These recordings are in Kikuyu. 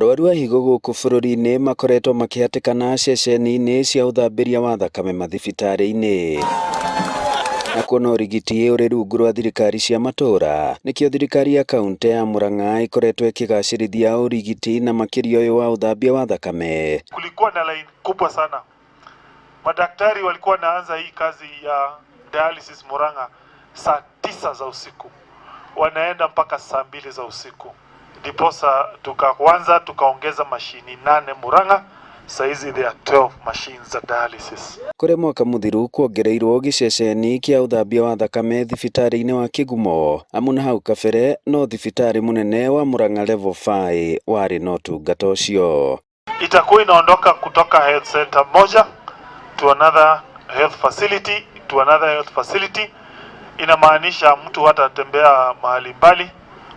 Arwaru a higo gũkũ bũrũri-inĩ makoretwo makĩhatĩkana ceceni-inĩ cia ũthambĩria wa thakame mathibitarĩ-inĩ. Na kuona ũrigiti ũrĩ rungu rwa thirikari cia matũũra, nĩkĩo thirikari ya kauntĩ ya Murang'a ĩkoretwo ĩkĩgacĩrithia ũrigiti na makĩria ũyũ wa ũthambia wa thakame. Kulikuwa na line kubwa sana. Madaktari walikuwa wanaanza hii kazi ya dialysis Murang'a saa 9 za usiku, wanaenda mpaka saa 2 za usiku. Ndiposa tukaanza tukaongeza mashini 8 Murang'a, saizi there are 12 machines za dialysis. Kũrĩ mwaka mũthiru kuongereirwo gĩceceni kĩa ũthambia wa thakame thibitarĩ-inĩ wa Kĩgumo, amu na hau kabere no thibitarĩ mũnene wa Murang'a Level 5 warĩ na ũtungata ũcio. Itakuwa inaondoka kutoka health center moja to another health facility to another health facility. Inamaanisha mtu hatatembea mahali mbali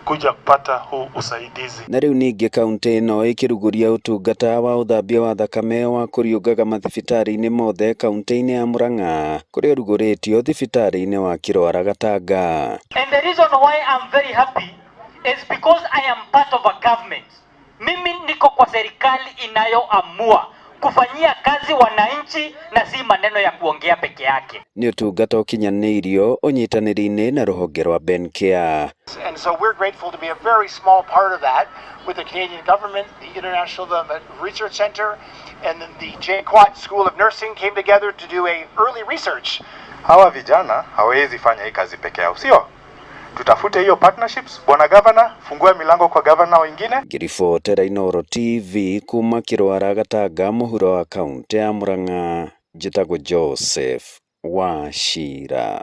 kuja kupata huu usaidizi. Na rĩu ningĩ kaunti ĩno ĩkĩrugũria ũtungata wa ũthambia wa thakame wa kũriũngaga mathibitarĩ-inĩ mothe kaunti-inĩ ya Murang'a kũrĩa ũrugũrĩtio thibitarĩ-inĩ wa Kĩrwara Gatanga. And the reason why I'm very happy is because I am part of a government. Mimi niko kwa serikali inayoamua kufanyia kazi wananchi na si maneno ya kuongea peke yake. Nĩ ũtungata ũkinyanĩirio ũnyitanĩri-inĩ na rũhonge rwa Bencare. And so we're grateful to be a very small part of that with the Canadian government, the International Development Research Center, and then the JKUAT School of Nursing came together to do a early research. Hawa vijana hawawezi fanya hii kazi peke yao, sio? Tutafute hiyo partnerships. Bwana Governor, fungua milango kwa governor wengine. Ngĩribotera Inooro TV kuma Kĩrwara Gatanga mũhuro wa kaunti ya Murang'a, njĩtagwo Joseph Wachira.